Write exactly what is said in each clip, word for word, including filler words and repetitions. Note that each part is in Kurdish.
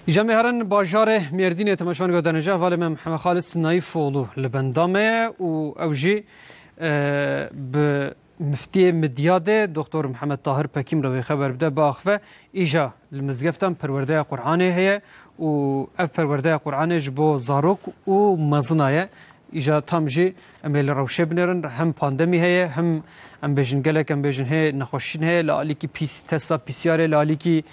Îja me herin bajarê Mêrdînê, temaşevan guhdarên hêja, hevalê me Mihemed Xalis Nayîfoğlu li benda me ye û ew jî, e, bi miftiyê Midyadê, Doktor Mihemed Tahir Pekîm re wê xeber bide, biaxive. Îja li mizgeftan perwerdeya Qur'anê heye û ev perwerdeya Qur'anê ji bo zarok û mezina ye. Îja tam jî em ê li rewşê binêrin, hem pandemî heye, hem em bêjin gelek, em bêjin hê nexweşîn heye, li alîkî pîs-, testa P C R'ê, li alîkî,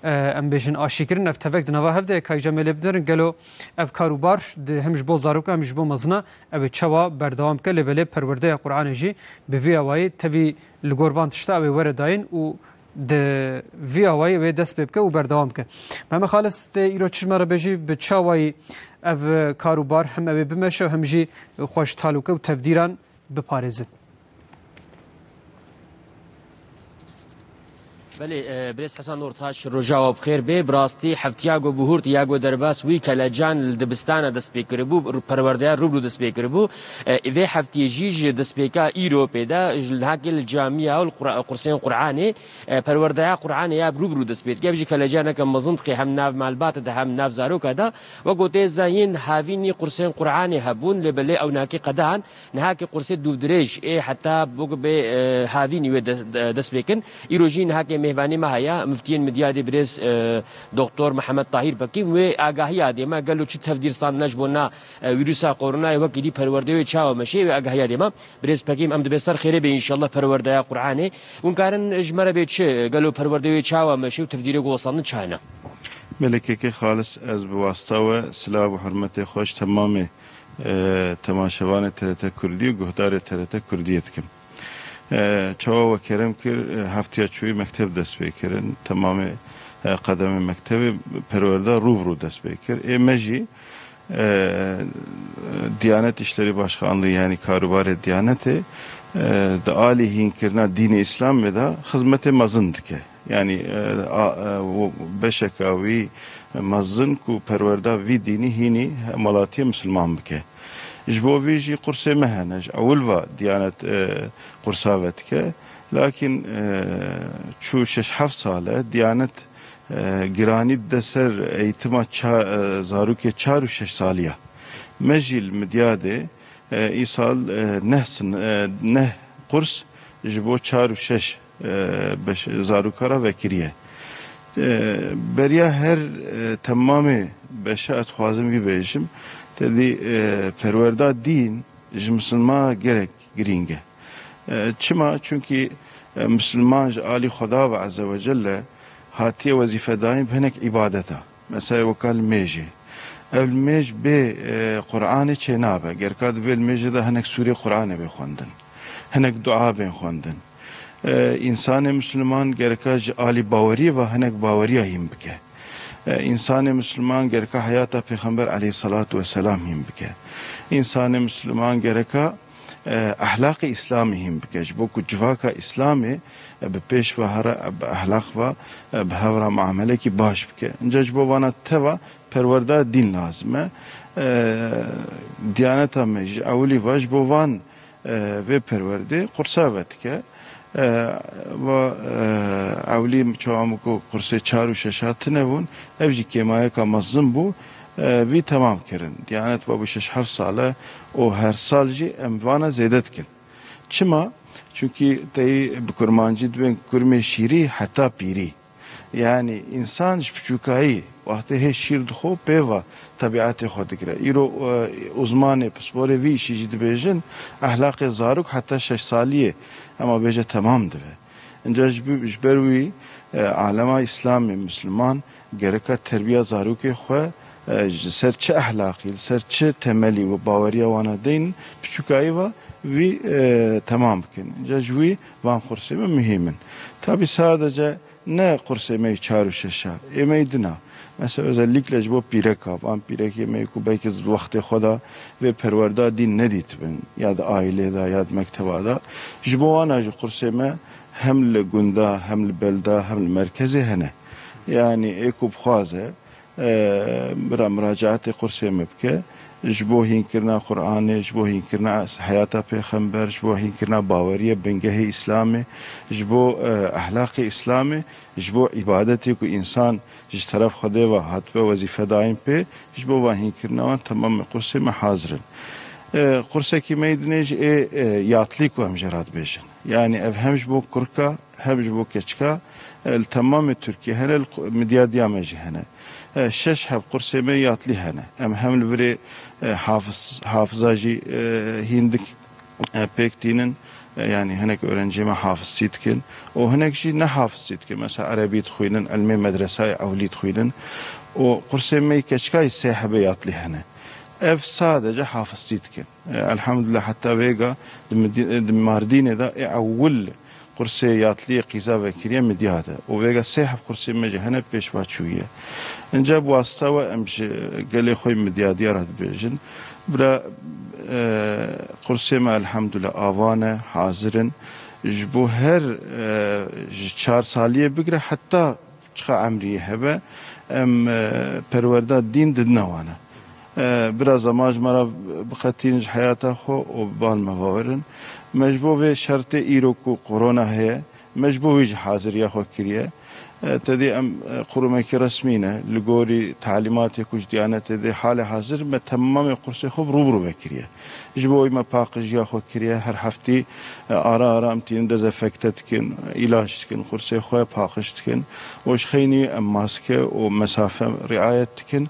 e, em bêjin aşîkirin, ev tevek di nava hev de ye, ka îja em ê lê binêrin, gelo ev karûbar di hem ji bo zaroka hem ji bo mezina ew ê çawa berdewam bike, lê belê perwerdeya Qur'anê jî bi vî awayî tevî li gor van tişta ew ê were dayîn û di vî awayî wê dest pê bike û berdewam bike. Mehmet Xalis, tê îro çi ji me re bêjî, bi çi awayî ev kar û bar hem ew ê bimeşe û hem jî xwe ji talûke û tevdîran biparêzin? Belê, e, birêz Hesen Ortaç, roja we bi xêr bê. Bi rastî heftiya ku bihurt ya ku derbas wî kelecan li dibistana dest pê kiribû, perwerdeya rûbirû dest pê kiribû. E, vê heftiyê jî ji destpêka îro pê de ji lihakê li camiya û li Qura-, qursên Qur'anê, e, perwerdeya Qur'anê ya rûbirû dest pê dike. Ev jî kelecaneke mezin dike hem nav malbatê de hem nav zaroka de. Wek ku tê zayîn havînî qursên Qur'anê hebûn, lê belê ew nakê qedan. Nihakê qursê dûvdirêj ê heta bûk bê, e, havînî wê de, de, dest pê kin. Îro jî nihakê mêhvanê me heye, miftiyên Midyadê birêz, e, Doktor Mihemed Tahîr Pekîm wê agahiya dê me, gelo çi tevdîr standine ji bo na, e, vîrusa koronayê wekî dî perwerdeyê wê çawa meşê wê agahiya dê me. Birêz Pekîm, em dibê ser xêrê bê înşallah perwerdeya Qur'anê. Hûn karin ji me re bê çi, gelo perwerdeyê wê çawa meşê û tevdîrê ku westandin çi hene? Belê kekê Xalis, ez bi wasta we silav û hurmetê xwe ji temamê, e, temaşevanê T R T Kurdî û guhdarê T R T Kurdiyê dikim. E, çawa we kerem kir, e, heftiya çûyî mekteb dest pê kirin. Temamê, e, qedemê mektebê perwerda rû bi rû dest pê kir. Ê me jî, e, Diyanet İşleri Başkanlığı, yanî karûbarê Diyanetê, e, di alî hînkirina dînê Îslamê de xizmetê mezin dike. Yanî, e, a, e, wo-, beşeka wî mezin ku perwerda vî dînî hînî welatiyê misilman bike. Ji bo vî jî qursê me hene, ji ewil ve Diyanet, e, qursa ve dike. Lakin, e, çû şeş heft sal e, Diyanet, e, giranî dide ser eğitima ça-, e, zarokê çar û şeş saliya. Me jî li Midyadê, e, îsal, e, neh sin-, e, neh qurs ji bo çar û şeş, e, beş, zaroka re vekiriye. E, beriya her, e, temamê beşa ez dixwazim vî bêjim, te dî, e, perwerda dîn ji misilmana gelek girîng e. E, çima? Çunkî, e, misilman ji alî Xweda ve Azze ve Celle hatiye wezîfedayîn bi hinek îbadeta. Mesela weka limêjê. Ev limêj bê, e, Qur'anê çênabe. Gereka divê limêjê de hinek sûrê Qur'anê bê xwendin. Hinek dua bên xwendin. E, însanê Misliman gereka ji alî baweriyê ve hinek baweriya hîn bike. E, însanê Misliman gereka heyata Pêxember aleyhissalatu vesselam hîn bike. Însanê Misliman gereka, e, ehlaqê Îslamê hîn bike. Ji bo ku civaka Îslamê, e, bi pêş ve here, e, bi ehlaq ve, e, bi hev re muamelekî baş bike. Inca ji bo vana teva perwerda dîn lazim e. E, Diyaneta me ji ewilî ve ji bo van, e, vê perwerdê qursa vedike. E, ve, e, ewilî çawa min ku qursê çar û şeş hatine bûn, ev jî kêmayeka mezin bû, e, vî temam kirin. Diyanet ve bû şeş heft sal e û her sal jî em vana zêde dikin. Çima? Çunkî teyî bi kurmancî dibên kurmê şîrî heta pîrî. Yanî însan ji piçûkayî wextê hê şîr dixwe pê ve tebiatê xwe digire. Îro, e, uzmanê pisporê vî îşî jî dibêjin, ehlaqê zarok heta şeş saliyê, ema bêje temam dibe. Inca ji bi-, ji ber wî, e, alema Îslamê Misliman gereka terbiya zarokê xwe, e, ji ser çi ehlaqî, li ser çi temelî û baweriya wana deyn, piçûkayî ve vî, e, temam bikin. Inca ji wî van qursê me muhîm in. Tabî sadece ne qursê me yê çar û şeş a, ê me yê din a. Mesela özellikle ji bo pîreka, van pîrekê me yê ku belkî zi wextê xwe de vê perwerda dîn nedîtibin, ya di aîlê de, ya di mekteba de. Ji bo wana jî qursê me hem li gunda, hem li belda, hem li merkezê hene. Yanî ê ku bixwaze, e, bira muracaatê qursê me bike, Ji bo hînkirina Qur'anê, ji bo hînkirina heyata Pêxember, ji bo hînkirina baweriya bingehê Îslamê, ji bo, e, ehlaqê Îslamê, ji bo îbadetê ku însan ji teref Xwedê ve hatibe wezîfedayîn pê, ji bo van hînkirina wan temamê qursê me hazir in. E, qursekî me yê dinê jî ê, e, yatlî ku em jê re dibêjin. Yanî ev hem ji bo kurka, hem ji bo keçika, e, li temamê Tirkiyê hene, li qu-, Midyadiya me jî hene. E, şeş heb qursê me yatlî hene. Em hem li virê, e, hafiz-, hafiza jî, e, hîn dik-, e, pêk tînin. E, yanî hinek öğrenciyê me hafiztî dikin û hinek jî ne hafiztî dikin. Mesela erebî dixwînin, ilmê medresayê ewlî dixwînin û qursê me yê keçika jî sê hebê yatlî hene. Ev sadece hafiztî dikin. E, elhamdülillah, heta vêga di Midi-, di Mardînê de ê ewil qursê yatliyê qîza vekiriye Midyad e. Û vêga sê heb qursê me jî hene pêşva çûye. Înca bi wasita we em ji gelê xwe yê Midyadiya re dibêjin. Bira, e, qursê me elhamdülillah ava ne, hazir in. Ji bo her, e, ji çar saliyê bigire heta çiqa emrî hebe, em, e, perwerda dîn didine wan e. E, bira zeman ji me re biqetînin ji heyata xwe û bi bal me bawerin. Me ji bo vê şertê îro ku korona heye, me ji bo wî jî haziriya xwe kiriye. E, te dî em, e, qurumekî resmî ne. Li gorî talîmatê ku ji Diyanetê dê halê hazir me temamê qursê xwe bi rû bi rû ve kiriye. Ji bo wî me paqijiya xwe kiriye. Her heftî, e, ara ara em tînin dezenfekte dikin, îlaç dikin, qursê xwe paqij dikin. Û ji xeynî em maske û mesafe riayet dikin.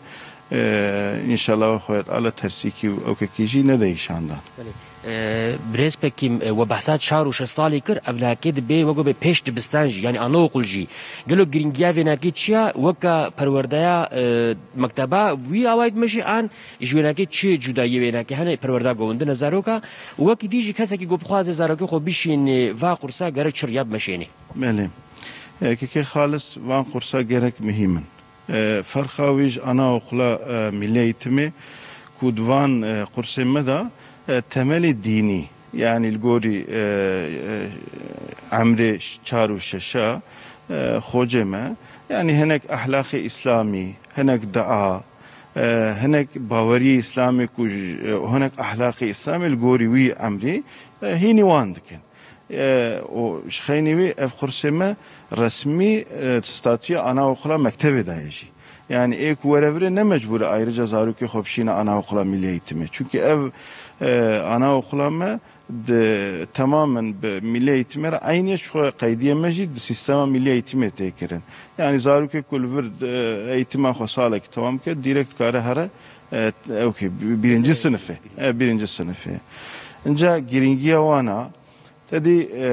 E, înşallah Xwedê Teala tersîkî û ewkekî jî nede îşandan. Belê. E, birêz Pekîm, e, we behsa çar û şeş salî kir, ev lehekê dibê wek bê pêş dibistan jî, yanî anaokul jî. Gelo girîngiya vênakê çi ya? Weka perwerdeya, e, mekteba wî awayî dimeşê an ji wênakê çi cudayiyê wênakê hene perwerda govindine zaroka? Û wekî dî jî kesekî ku bixwaze zarokê xwe bişînê va qursa gerek çi riya bimeşênê? Belê. E, kekê Xalis, van qursa gerek muhîm in. E, ferqa wî ji anaokula, e, Milli Eğitimê ku di van, e, qursê me de, e, temelê dînî, yanî li gorî, e, e, emrê ş-, çar û şeşa, e, xocê me, yanî hinek ehlaqê îslamî, hinek dua, e, hinek baweriyê îslamê ku ji, e, hinek ehlaqê îslamê li gorî wî emrî, e, hînî wan dikin. E, û ji xeynî wî ev qursê me resmî, e, statûya anaokula mektebê daye jî. Yanî ê ku were virê ne mecbûr e ayrıca zarokê xwe bişîne anaokula Milli Eğitimê. Çunkî ev, e, anaokula me di temamen bi Milli Eğitimê re eynî ye, ji xwe qeydiye me jî di sîstema Milli Eğitimê tê kirin. Yanî zarokê ku li vir, e, eğitima xwe salekî temam ke, direkt dikare here, e, ew ki bi-, birinci sınıfê. E, birinci sınıfê. Înca girîngiya wana, Te dî, e,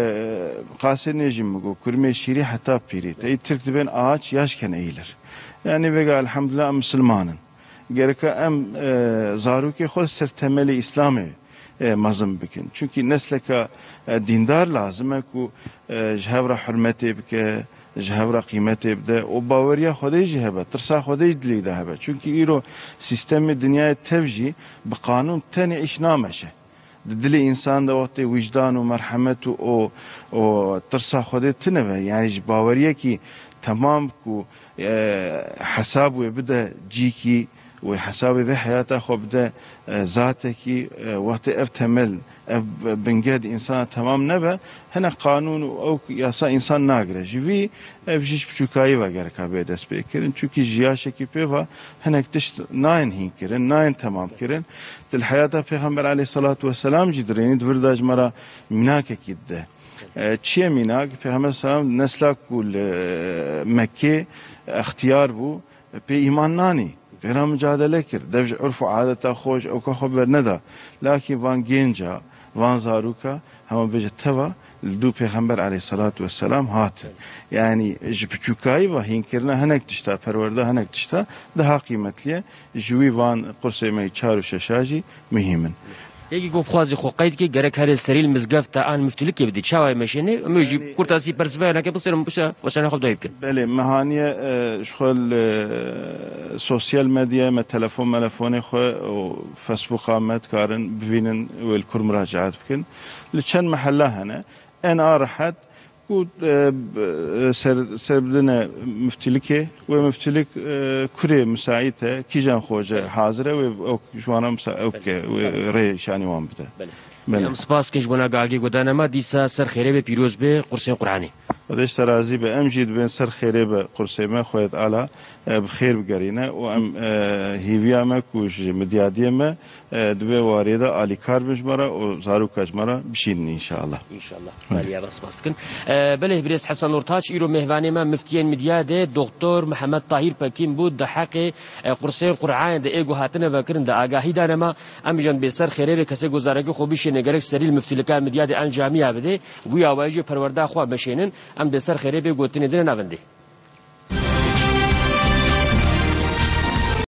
qasê nêjî min got, kurmê şîrî heta pîrî. Te dî Tirk dibên ağaç yaşken eğilir. Yanî vêga elhamdulillah em misilman in. Gereka em, e, zarokê xwe li ser temelê Îslamê, e, mezin bikin. Çunkî nesleka, e, dîndar lazim e ku, e, ji hev re hurmetê bike, ji hev re qîmetê bide û baweriya Xwedê jî hebe, tirsa Xwedê jî dilê de hebe. Çunkî îro sîstemê dinyayê tev jî bi qanûn tenê îş nameşe. Di dilê însan de wextê wîjdan û merhemet û o, o tirsa Xwedê tune be, yanî ji baweriyekî temam ku, e, hesab wê bide cîkî, wê hesabê vê heyata xwe bide, e, zatekî, e, wextê ev temel, ev bingeh di însana temam nebe, hinek qanûn û ew yasa însan nagire. Ji vî Ev jî ji piçûkayî ve gereka bê destpêkirin. Çunkî ji yaşekî pê ve hinek tişt nayên hînkirin, nayên temamkirin. Di li heyata Pêxember aleyhisselatu vesselam jî dirênî, di vir de ji me re mînakekî dide. E, çi ye mînak? Pêxember selam nesla ku li Mekkê extiyar bû, pê îman nanî. Pê re micadele kir. Dev ji urf û adeta xwe, ji ewka xwe berneda. Lakîn van gênca, van zaroka, hema bêje teva li dû Pêxember aleyhisselatu vesselam hatin. Yanî ji piçûkayî ve hînkirina hinek tişta, perwerda hinek tişta daha qîmetli ye. Ji wî van qursê me yê çar û şeşa jî muhîm in. Yekî ku bixwazî xwe qeyd ke gerek herê serî li mizgefta an miftûlikê bidî. Çawa meşênê? Em ê jî kurtasî persiva nake bisêrin bişe weşana xwe dayî bikin. Belê, me haniye, e, ji xwe li, e, sosyal medyaya me, telefon melefonê xwe û Facebooka me dikarin bivînin, wê li kur muracaat bikin. Li çend mehella hene. En a rehet Ku e, b- e, ser, serbidine miftîlikê, wê miftîlik e, kurê misaît e, kîjan xoce hazir e, wê ew ji wana misa- ew bike, wê rê şanî wan bide. Belê. Belê. Em spas kin ji bona gagê ku dane me, dîsa ser xêrê be, pîroz be, qursên Qur'anê. Xwedê ji te razî be. Em jî dibên ser xêrê be, qursê me, Xwedê Teala e, bi xêr bigerîne û em e, hîviya me ku ji midyadiyê me e, di vê warê de alîkar bin ji me re û zaroka ji me re bişînin înşallah. İnşallah. Belê. Aliya ve spas dikin. E, belê, birêz Hesen Ortaç, îro mêvanê me miftiyên Midyadê, Doktor Mihemed Tahîr Pekîn bû, di heqê e, qursên Qur'anê de ê ku hatine vekirin de agahî dane me. Em jî em bê ser xêrê be, kesê ku zarokê xwe bişêne gerek serî li miftîlika Midyadê encamiya bidê, wî awayî jî perwerda xwe meşênin. Em bê ser xêrê be, gotinê dine navendê.